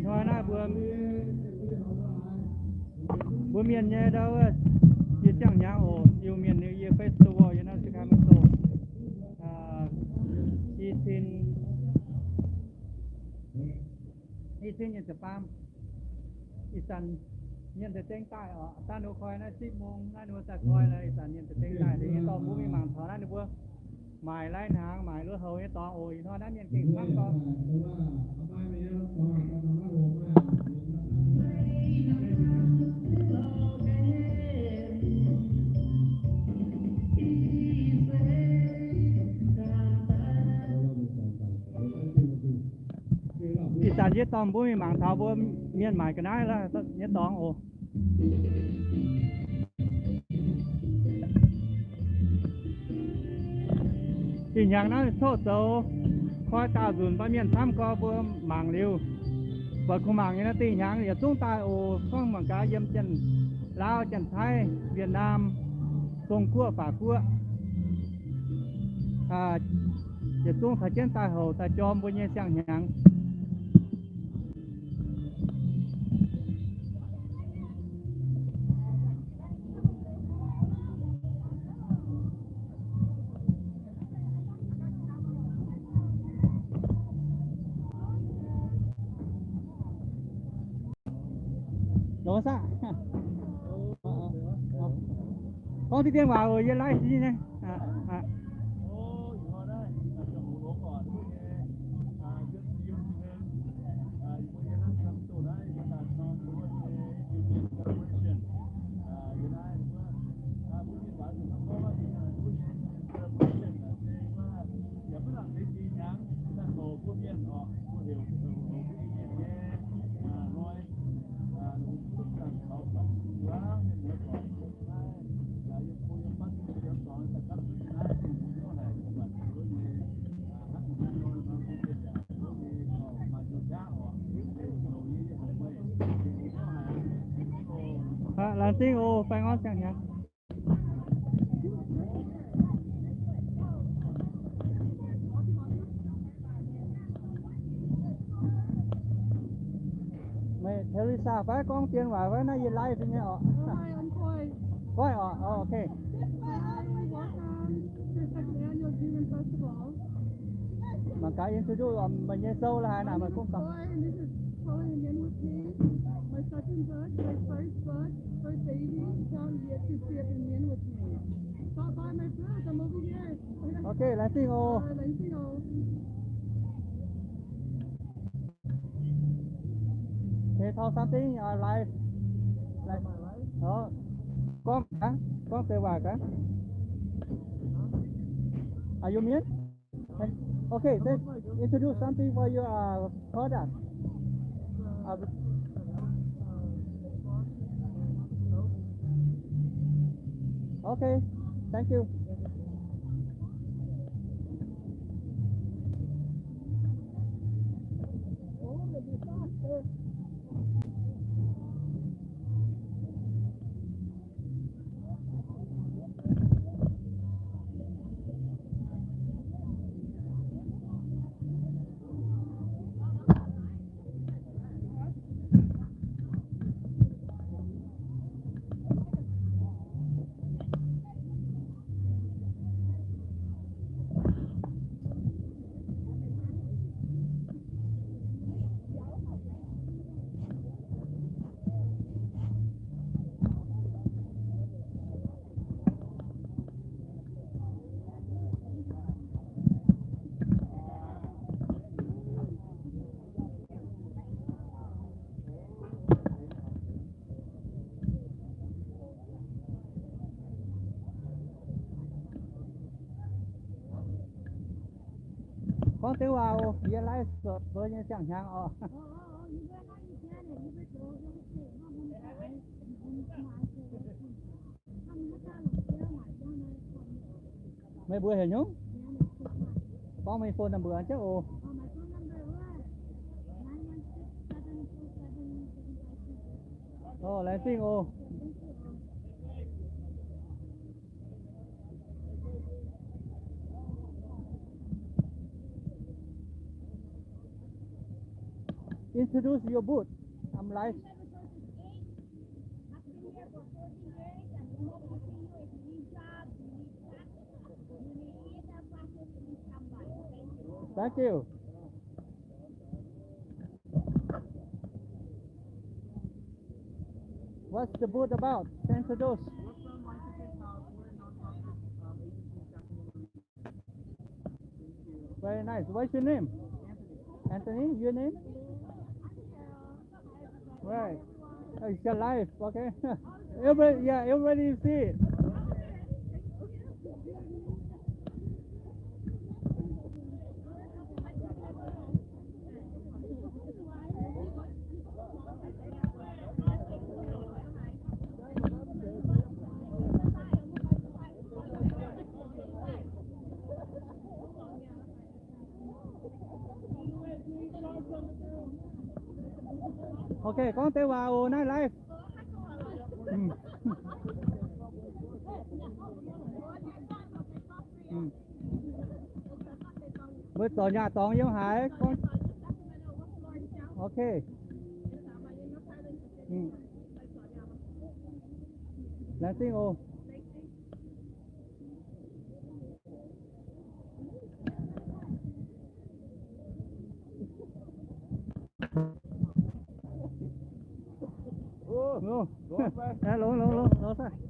Hnoi naaiv mbuo, mbuo mienh nyei ndau wuov, yie ziangh hnyangx oc, Iu-Mienh New Year Festival yiem naaiv Sacramento. Ih cin, ih cin nyei ziepc baam. Ih zanc mienh deix dengh daaih oc, daaih nor koi naaiv siv mong, naaiv nor daaih koi lorqc. Ih zanc mienh deix dengh daaih, deix nyei dorngx mbuo mingh mangc taux naaiv ninh mbuo maaic lai-hnaangx, maaic lui-houx nyei dorngx oc. Ih hnoi naaiv mienh gengh camv gorngv. Ih zanc yie dorh mbuo mingh mangc taux mbuo mienh maaic ga'naaiv nyei dorngx oc. Ih hnyangx naaiv coqv zoux koi daauh nzunc, mbuo mienh camv gorx mbuo mangc liuz, buatc kungx mangc nyei naaiv dih hnyangx yietc zungv daaih oc. Gorngv mangc gaax yiem Janx-Laauv, Janx-Taiv, Wietc^naam, Zong-Guoqv, Faac Guoqv, yietc zungv caux jienv daaih houc daaih jorm mbuo nyei siang-hnyangx. Gorngv diqv dien waac oc, yie live nyei. Laengz zingh oc, baengh orn siang-hnyangx. Meih Teresa fai gorngv dien waac fai? Naaiv yie live nyei oc. Goiv oc. Oh, okay. Mangc gaax introduce meih nyei sou la'haaix naaic meih gunv gaax. My second bird, my first bird, first baby, twelve years, is here in Mien with me. Bye bye, my friends, I'm over here. Okay, laengz zingh oc. Laengz zingh oc. Can you talk something, uh, live? Live. Gorngv, gorngv deix waac gaax. Are you Mien? Okay, then introduce something for your, uh, product. Uh, okay, thank you. Gorngv deix waac oc, yie live sou mbuo nyei siang-hnyangx oc. Meih mbuo heuc hnyouv? Gorngv meih phone number jienv oc. Orv, laengz zingh oc. Introduce your booth. I'm live. Thank you. What's the booth about? Can introduce. Very nice. What's your name? Anthony, your name? Right. Oh, it's your life, okay? Everybody, yeah, everybody see it. Ok, gorngv deix waac oc, naaiv live. Mbuo zorc nyaah dorngx yiem haaix? Ok. Laengz zingh oc. Longx, longx, longx, longx.